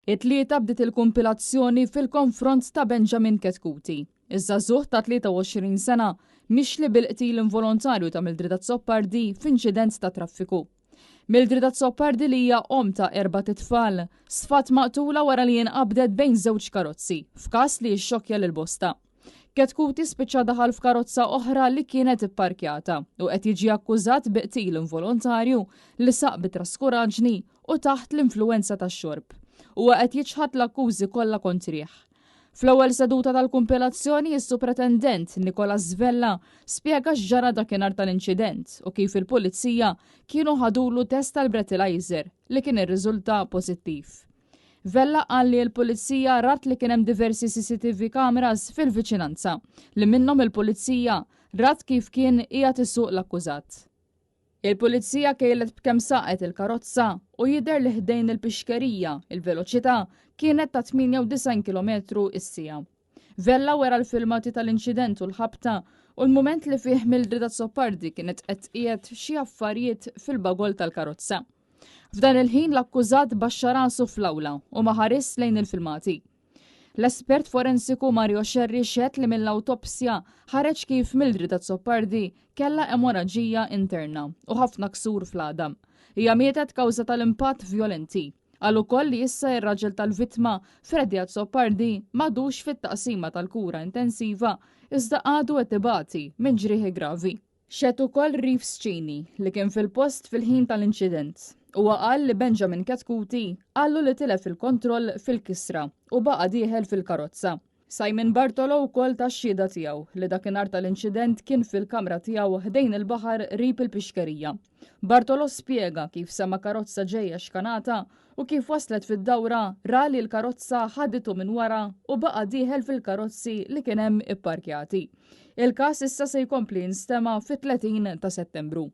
It-Tlieta bdiet il-kumpilazzjoni fil-konfront ta' Benjamin Chetcuti, iż-żagħżugħ ta' 23 sena mixli bil-qtil involontarju ta' Mildred Azzopardi f'inċident ta' traffiku. Mildred Azzopardi li hija omm ta' erbat itfal, sfat maqtula wara li inqabdet bejn żewġ karozzi, f'każ li xxokkja lil bosta. Chetcuti spiċċa daħal f'karozza oħra li kienet ipparkjata u qed jiġi akkużat bi qtil involontarju li saq bi traskuraġni u taħt l-influwenza tax-xorb. Huwa qed jiċħad l-akkużi kollha kontrih. Fl-ewwel seduta tal-kumpilazzjoni is-Supretendent Nicholas Vella spjega x'ġara dakinhar tal-inċident u kif il-Pulizija kienu ħadulu test tal-breathalyzer li kien irriżulta pożittiv. Vella qal li l-Pulizija rat li kien hemm diversi CCTV cameras fil-viċinanza li minnhom il-Pulizija rat kif kien qiegħed isuq l-akkużat. Il-Pulizija kejlet b'kemm saqet il-karozza u jidher li ħdejn il-pixkerija il-veloċità kienet ta' 98 kilometru is-siegħa. Vella wera l-filmati tal-inċident u l-ħabta u l-mument li fih Mildred Azzopardi kienet qed tqiegħed xi affarijiet fil-bagol tal-karozza. F'dan il-ħin l-akkużat baxxa rasu fl-awla u ma ħares lejn il-filmati. L-espert forensiku Mario Scerri xehed li mill-awtopsja ħareġ kif Mildred Azzopardi kellha emoraġija interna u ħafna ksur fl-għadam. Hija mietet kawża tal-impatt vjolenti. Qal ukoll li issa ir-raġel tal-vittma, Freddie Azzopardi, m'għadux fit-taqsima tal-kura intensiva iżda għadu qed ibati minn ġrieħi gravi. Xehed ukoll Reeves Cini, li kien fil-post fil-ħin tal-inċident. Huwa qal li Benjamin Chetcuti qallu li tilef il-kontroll fil-kisra u baqa' dieħel fil-karozza. Simon Bartolo wkoll ta x-xhieda tiegħu li dakinhar tal-inċident kien fil-kamra tiegħu ħdejn il-baħar qrib il-pixkerija. Bartolo spjega kif sema' karozza ġejja xkanata u kif waslet fid-dawra ra li l-karozza ħaditu minn wara u baqa' dieħel fil-karozzi li kien hemm ipparkjati. Il-każ issa se jkompli jinstema' fit-30 ta' Settembru.